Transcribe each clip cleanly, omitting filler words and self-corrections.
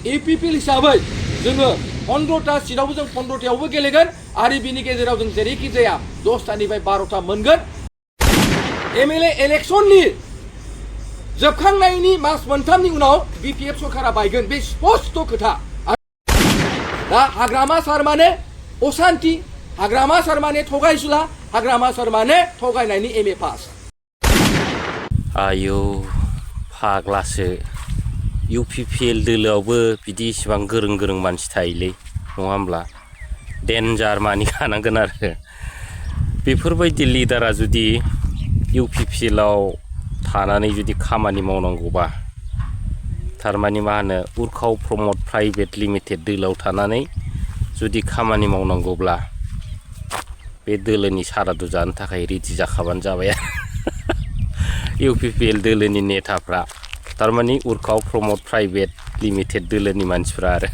APPL हिसाबै जोङो 15टा सिटआवबो जों 15टायावबो गेलेगोन आरो बिनि गेजेराव जों जेरैखि जाया 10टानिफ्राय 12टा मोनगोन। MLA इलेक्सननि जोबखांनायनि मास मोनथामनि उनाव BPF सरकारा बायगोन बे स्पष्ट खोथा। दा हाग्रामा सार माने असान्ति, हाग्रामा सार माने थगायसुला, हाग्रामा सार माने थगायनायनि MA पास। आयौ फाग्लासो UPPL दोलोआवबो बिदि इसिबां गोरों गोरों मानसि थायोलै नङा होमब्ला? डेन्जार मानि खानांगोन आरो बेफोरबायदि लिडारा जुदि UPPLआव थानानै जुदि खामानि मावनांगौबा थारमानि मा होनो उर्खाव प्रमद प्राइभेट लिमिटेड दोलोआव थानानै जुदि खामानि मावनांगौब्ला बे दोलोनि सारादु जानो थाखाय रेडि जाखाबानो जाबाय UPPL दोलोनि नेताफ्रा थारमानि उर्खाव प्रमद प्राइभेट लिमिटेड दोलोनि मानसिफ्रा आरो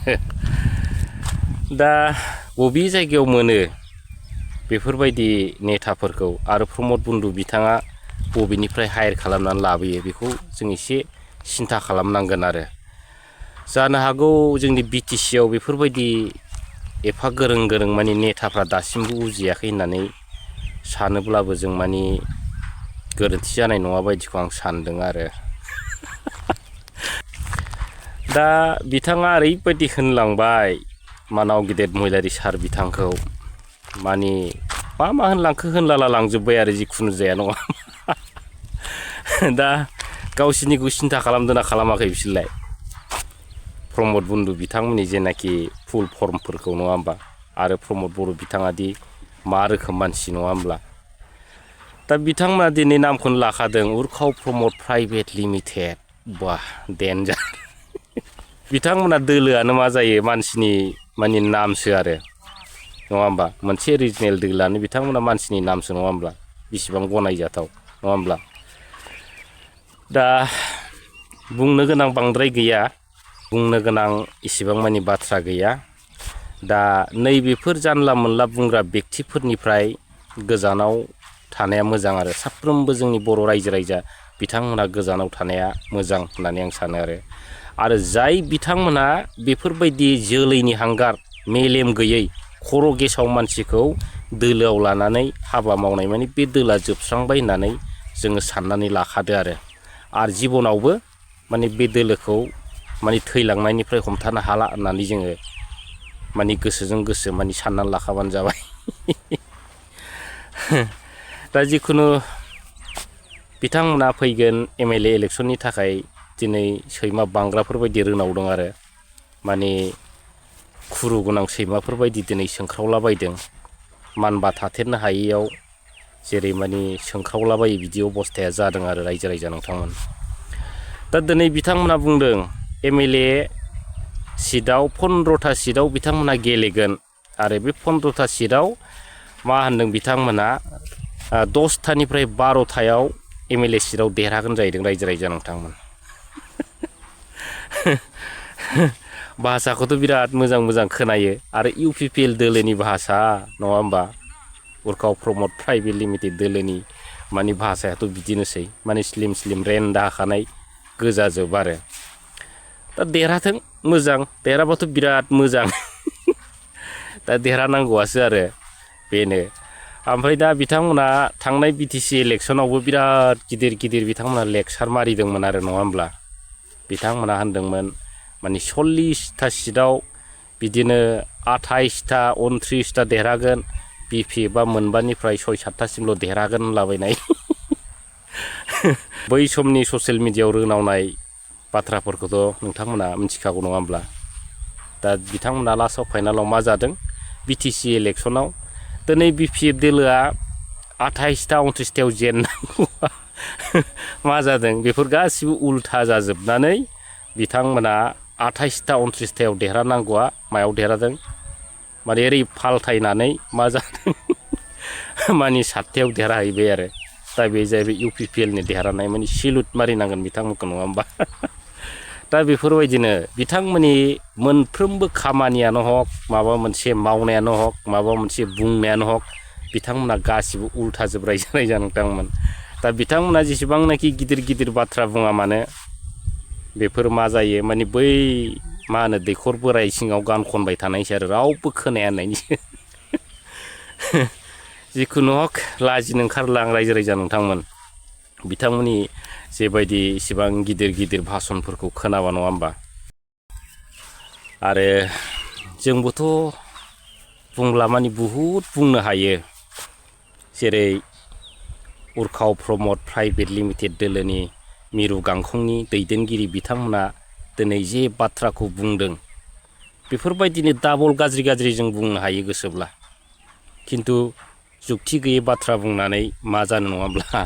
दा बबे जायगायाव मोनो बेफोरबायदि नेताफोरखौ आरो प्रमद बन्दु बिथाङा बबेनिफ्राय हायर खालामनानै लाबोयो बेखौ जों एसे सिन्था खालामनांगोन आरो जानो हागौ जोंनि BTCआव बेफोरबायदि एफा गोरों गोरों माने नेताफ्रा दासिमबो उजियाखै होननानै सानोब्लाबो जों माने गोरोन्थि जानाय नङा बायदिखौ आं सानदों आरो दा बिथाङा ओरैबायदि होनलांबाय मानाव गिदिर महिलारि सार बिथांखौ माने मा होनलांखो होनलाला लांजोब्बाय आरो जिखुनु जाया नङा दा गावसिनिखौ सिन्था खालामदोंना खालामाखै बिसोरलाय प्रमद बन्दु बिथांमोननि जेनाखि फुल फर्मफोरखौ नङा होमबा आरो प्रमद बर' बिथाङा दि मा रोखोम मानसि नङा होमब्ला दा बिथांमोना दिनै नामखौनो लाखादों उर्खाव प्रमद प्राइभेट लिमिटेड बा डेन्जार बिथांमोना दोलोआनो मा जायो मानसिनि माने नामसो आरो नङा होमबा मोनसे रिजनेल दोलोआनो बिथांमोना मानसिनि नामसो नङा होमब्ला बिसिबां गनायजाथाव नङा होमब्ला दा बुंनो गोनां बांद्राय गैया बुंनो गोनां इसिबां मानि बाथ्रा गैया दा नैबेफोर जानला मोनला बुंग्रा बेक्तिफोरनिफ्राय गोजानाव थानाया मोजां आरो साफ्रोमबो जोंनि बर' रायजो राजा बिथांमोना गोजानाव थानाया मोजां होननानै आं सानो आरो जाय बिथांमोना बेफोरबायदि जोलैनि हांगार मेलेम गैयै खर' गेसाव मानसिखौ दोलोआव लानानै हाबा मावनाय माने बे दोलोआ जोबस्रांबाय होननानै जोङो साननानै लाखादो आरो जिबनावबो माने बे दोलोखौ माने थैलांनायनिफ्राय हमथानो हाला होननानै जोङो माने गोसोजों गोसो माने साननानै लाखाबानो जाबाय दा जिखुनु बिथांमोना फैगोन MLA इलेक्सननि थाखाय दिनै सैमा बांग्राफोरबायदि रोनावदों आरो माने खुरु गोनां सैमाफोरबायदि दिनै सोंख्रावलाबायदों मानबा थाथेरनो हायैयाव जेरै माने सोंख्रावलाबायो बिदि अबस्थाया जादों आरो रायजो राजा नोंथांमोन दा दिनै बिथांमोना बुंदों MLA सिटआव 15टा सिटआव बिथांमोना गेलेगोन आरो बे 15टा सिटआव मा होनदों बिथांमोना 10टानिफ्राय 12टायाव MLA सिटआव देरहागोन जाहैदों रायजो राजा नोंथांमोन भाषाखौथ' बिराद मोजां खोनायो आरो UPPL दोलोनि भाषा नङा होमबा उर्खाव प्रमद प्राइभेट लिमिटेड दोलोनि माने भाषायाथ' बिदिनोसै माने स्लिम रेन्दा हाखानाय गोजाजोब आरो दा देरहाथों मोजां देरहाबाथ' बिराद मोजां दा देरहानांगौआसो आरो बेनो ओमफ्राय दा बिथांमोना थांनाय BTC इलेक्सनावबो बिराद गिदिर बिथांमोना लेक्सार मारिदोंमोन आरो नङा होमब्ला बिथांमोना होनदोंमोन माने 40टा सिटआव बिदिनो 28टा 29टा देरहागोन BPFआ मोनबानिफ्राय 6-7टासिमल' देरहागोन होनलाबायनाय बै समनि ससियेल मिडियायाव रोनावनाय बाथ्राफोरखौथ' नोंथांमोना मिथिखागौ नङा होमब्ला दा बिथांमोना लास्टआव फाइनालाव मा जादों BTC इलेक्सनाव दिनै BPF दोलोआ 28टा 29टायाव जेननांगौ मा जादों बेफोर गासिबो उल्था जाजोबनानै बिथांमोना 28टा 29टायाव देरहानांगौआ मायाव देरहादों माने ओरै फाल्थायनानै मा जादों माने 7टायाव देरहाहैबाय आरो दा बे जाहैबाय UPPLनि देरहानाय माने सिलुट मारिनांगोन बिथांमोनखौ नङा होमबा दा बेफोरबायदिनो बिथांमोननि मोनफ्रोमबो खामानियानो हक माबा मोनसे मावनायानो हक माबा मोनसे बुंनायानो हक बिथांमोना गासिबो उल्थाजोब रायजो नोंथांमोन दा बिथांमोना जेसेबांनाखि गिदिर बाथ्रा बुङा मानो बेफोर मा जायो माने बै मा होनो दैखर बोराय सिङाव गान खनबाय थानायसो आरो रावबो खोनाया होननायनिसो जिखुनु हक लाजिनो ओंखारला आं रायजो राजा नोंथांमोन बिथांमोननि जेबायदि इसिबां गिदिर गिदिर भाषणफोरखौ खोनाबा नङा होमबा आरो जोंबोथ' बुंब्ला माने बुहुद बुंनो हायो जेरै उर्खाव प्रमद प्राइभेट लिमिटेड दोलोनि मिरु गांखंनि दैदेनगिरि बिथांमोना दिनै जे बाथ्राखौ बुंदों बेफोरबायदिनो डाबल गाज्रि गाज्रि जों बुंनो हायो गोसोब्ला खिन्थु जुक्ति गैयै बाथ्रा बुंनानै मा जानो नङाब्ला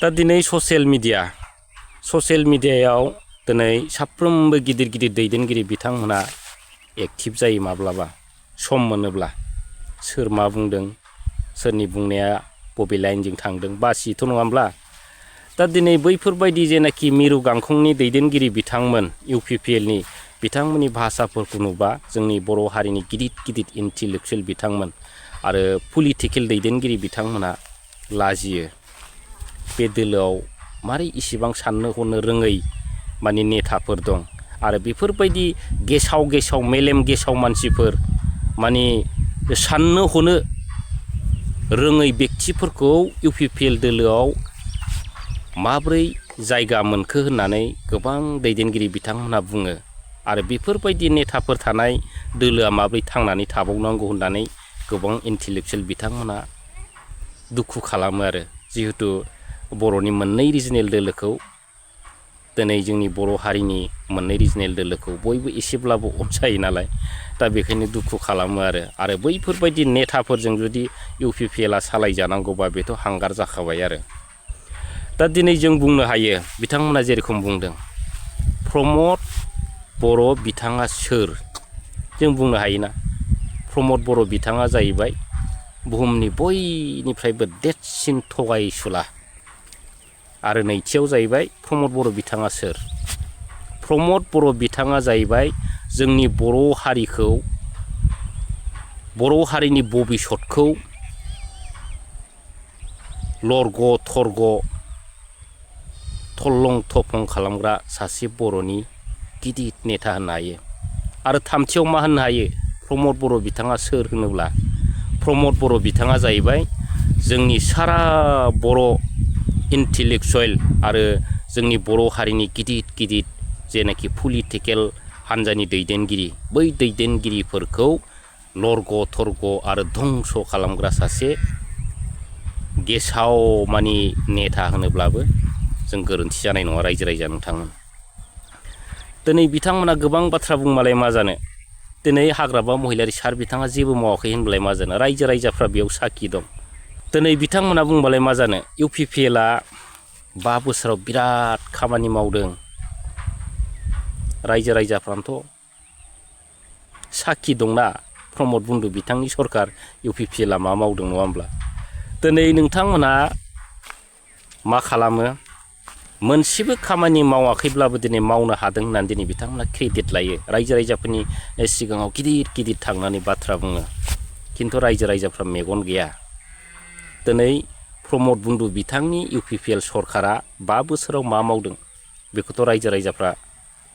दा दिनै ससियेल मिडियायाव दिनै साफ्रोमबो गिदिर गिदिर दैदेनगिरि बिथांमोना एक्टिभ जायो माब्लाबा सम मोनोब्ला सोर मा बुंदों सोरनि बुंनाया बबे लाइनजों थांदों बासिथ' नङाब्ला दा दिनै बैफोरबायदि जेनाखि मिरु गांखंनि दैदेनगिरि बिथांमोन UPPLनि बिथांमोननि भाषाफोरखौ नुबा जोंनि बर' हारिनि गिदिर गिदिर इन्टेलेक्सुवेल बिथांमोन आरो पलिटिकेल दैदेनगिरि बिथांमोना लाजियो बे दोलोआव मारै इसिबां साननो हनो रोङै माने नेताफोर दं आरो बेफोरबायदि गेसाव मेलेम गेसाव मानसिफोर माने साननो हनो रोङै बेक्तिफोरखौ UPPL दोलोआव माब्रै जायगा मोनखो होननानै गोबां दैदेनगिरि बिथांमोनहा बुङो आरो बेफोरबायदि नेताफोर थानाय दोलोआ माब्रै थांनानै थाबावनांगौ होननानै गोबां इन्टेलेक्सुवेल बिथांमोना दुखु खालामो आरो जिहेतु बर'नि मोननै रिजनेल दोलोखौ दिनै जोंनि बर' हारिनि मोननै रिजनेल दोलोखौ बयबो एसेब्लाबो अनसायो नालाय दा बेखायनो दुखु खालामो आरो बैफोरबायदि नेताफोरजों जुदि UPPLआ सालायजानांगौबा बेथ' हांगार जाखाबाय आरो दा दिनै जों बुंनो हायो बिथांमोना जेरेखम बुंदों प्रमद बर' बिथाङा सोर जों बुंनो हायोना प्रमद बर' बिथाङा जाहैबाय बुहुमनि बयनिफ्रायबो देरसिन थगायसुला आरो नैथियाव जाहैबाय प्रमद बर' बिथाङा सोर प्रमद बर' बिथाङा जाहैबाय जोंनि बर' हारिखौ बर' हारिनि भबिसतखौ लरग' थरग' थललं थफं खालामग्रा सासे बर'नि गिदिर नेता होननो हायो आरो थामथियाव मा होननो हायो प्रमद बर' बिथाङा सोर होनोब्ला प्रमद बर' बिथाङा जाहैबाय जोंनि सारा बर' इन्टेलेक्सुवेल आरो जोंनि बर' हारिनि गिदिर जेनाखि पलिटिकेल हान्जानि दैदेनगिरि बै दैदेनगिरिफोरखौ लरग' थरग' आरो धंस' खालामग्रा सासे गेसाव मानि नेता होनोब्लाबो जों गोरोन्थि जानाय नङा रायजो राजा नोंथांमोन दिनै बिथांमोना गोबां बाथ्रा बुंबालाय मा जानो दिनै हाग्रामा महिलारि सार बिथाङा जेबो मावाखै होनबालाय मा जानो रायजो राजाफ्रा बेयाव साखि दं दिनै बिथांमोना बुंबालाय मा जानो UPPLआ 5 बोसोराव बिराद खामानि मावदों रायजो राजाफ्रानोथ' साखि दंना प्रमद बन्धु बिथांनि सरखार UPPLआ मा मावदों नङा होमब्ला दिनै नोंथांमोना मा खालामो मोनसेबो खामानि मावाखैब्लाबो दिनै मावनो हादों होननानै दिनै बिथांमोना क्रेडिट लायो रायजो राजाफोरनि सिगाङाव गिदिर थांनानै बाथ्रा बुङो खिन्थु रायजो राजाफ्रा मेगन गैया दिनै प्रमद बन्धु बिथांनि UPPL सरकारा 5 बोसोराव मा मावदों बेखौथ' रायजो राजाफ्रा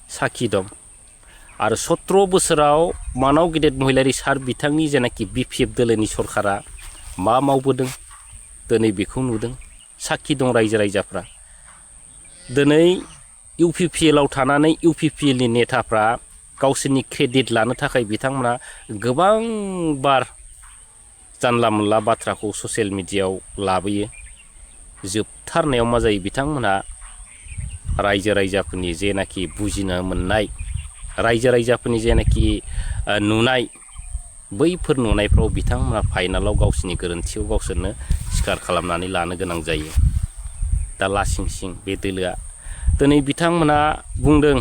साखि दं आरो 17 बोसोराव मानाव गेदेर महिलारि सार बिथांनि जेनाखि BPF दोलोनि सरकारा मा मावबोदों दिनै बेखौ नुदों साखि दं रायजो राजाफ्रा दिनै UPPLआव थानानै UPPLनि नेताफ्रा गावसोरनि क्रेडिट लानो थाखाय बिथांमोना गोबां बार जानला मोनला बाथ्राखौ ससियेल मिडियायाव लाबोयो जोबथारनायाव मा जायो बिथांमोना रायजो राजाफोरनि जेनाखि बुजिनो मोननाय रायजो राजाफोरनि जेनाखि नुनाय बैफोर नुनायफ्राव बिथांमोना फाइनालाव गावसोरनि गोरोन्थिखौ गावसोरनो स्वीकार खालामनानै लानो गोनां जायो दा लासिं सिं बे दोलोआ दिनै बिथांमोना बुंदों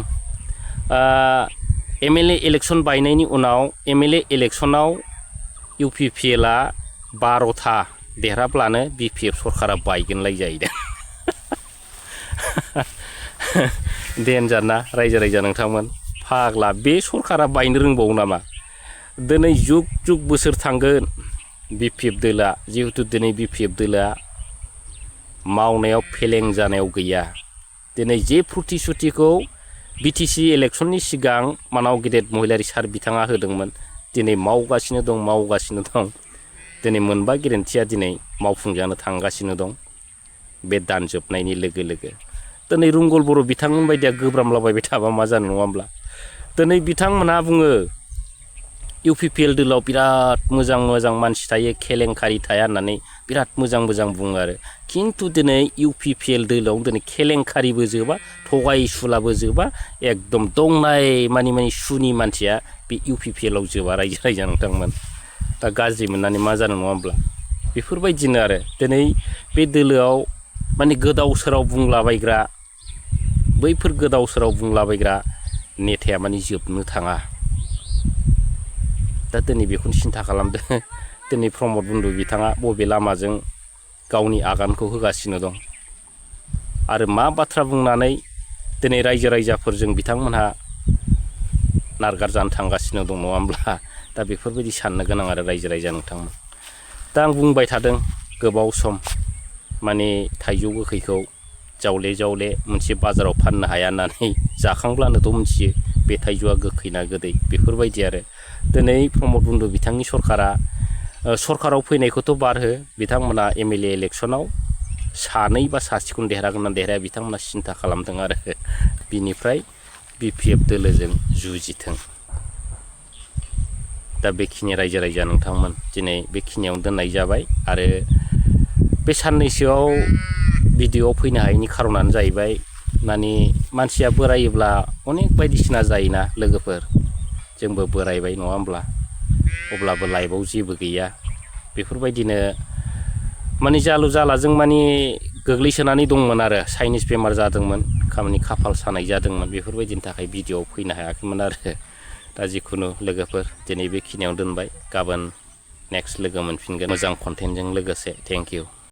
MLA इलेक्सन बायनायनि उनाव MLA इलेक्सनाव UPPLआ 12था देरहाब्लानो BPF सरकारा बायगोनलाय जाहैदों देनजार ना रायजो राजा नोंथांमोन फाग्ला बे सरकारा बायनो रोंबावो नामा दिनै जुग बोसोर थांगोन BPF दोलोआ जिहेतु दिनै BPF दोलोआ मावनायाव फेलें जानायाव गैया दिनै जे प्रतिश्रुतिखौ BTC इलेक्सननि सिगां मानाव गेदेर महिलारि सार बिथाङा होदोंमोन दिनै मावगासिनो दं दिनै मोनबा गेरेन्थिया दिनै मावफुंजानो थांगासिनो दं बे दान जोबनायनि लोगो लोगो दिनै रुंगल बर' बिथांमोन बायदिया गोब्रामलाबायबाय थाबा मा जानो नङा होमब्ला दिनै बिथांमोनहा बुङो UPPL दोलाव बिराद मोजां मानसि थायो केलेंकारि थाया होननानै बिराद मोजां बुङो आरो खिन्थु दिनै UPPL दोलाव दिनै केलेंकारिबो जोबा थगायसुलाबो जोबा एकदम दंनाय मानि सुनि मानसिया बे UPPL आव जोबा रायजो नोंथांमोन दा गाज्रि मोननानै मा जानो नङा होमब्ला बेफोरबायदिनो आरो दिनै बे दोलोआव माने गोदाव सोराव बुंलाबायग्रा बैफोर गोदाव सोराव बुंलाबायग्रा नेताया माने जोबनो थाङा दा दिनै बेखौनो सिन्था खालामदों दिनै प्रमद बन्धु बिथाङा बबे लामाजों गावनि आगानखौ होगासिनो दं आरो मा बाथ्रा बुंनानै दिनै रायजो राजाफोरजों बिथांमोनहा नारगारजानो थांगासिनो दं नङा होमब्ला दा बेफोरबायदि साननो गोनां आरो रायजो राजा नोंथांमोन दा आं बुंबाय थादों गोबाव सम माने थाइजौ गोखैखौ जावले मोनसे बाजाराव फाननो हाया होननानै जाखांब्लानोथ' मिथियो बे थाइजौआ गोखै ना गोदै बेफोरबायदि आरो दिनै प्रमद बन्धु बिथांनि सरकाराव फैनायखौथ' बारहो बिथांमोना MLA इलेक्सनाव सानै बा सासेखौनो देरहागोन ना देरहाया बिथांमोना सिन्था खालामदों आरो बिनिफ्राय BPF दोलोजों जुजिथों दा बेखिनि रायजो राजा नोंथांमोन दिनै बेखिनियावनो दोननाय जाबाय आरो बे साननैसोआव भिडिअ'आव फैनो हायैनि खारनानो जाहैबाय माने मानसिया बोरायोब्ला अनेक बायदिसिना जायोना लोगोफोर जोंबो बोरायबाय नङा होमब्ला अब्लाबो लाइफआव जेबो गैया बेफोरबायदिनो माने जालु जालाजों माने गोग्लैसोनानै दंमोन आरो चाइनिस बेमार जादोंमोन खाफाल सानाय जादोंमोन बेफोरबायदिनि थाखाय भिडिअ'आव फैनो हायाखैमोन आरो दा जिखुनु लोगोफोर दिनै बेखिनियाव दोनबाय गाबोन नेक्स्ट लोगो मोनफिनगोन मोजां कन्टेन्टजों लोगोसे थेंक इउ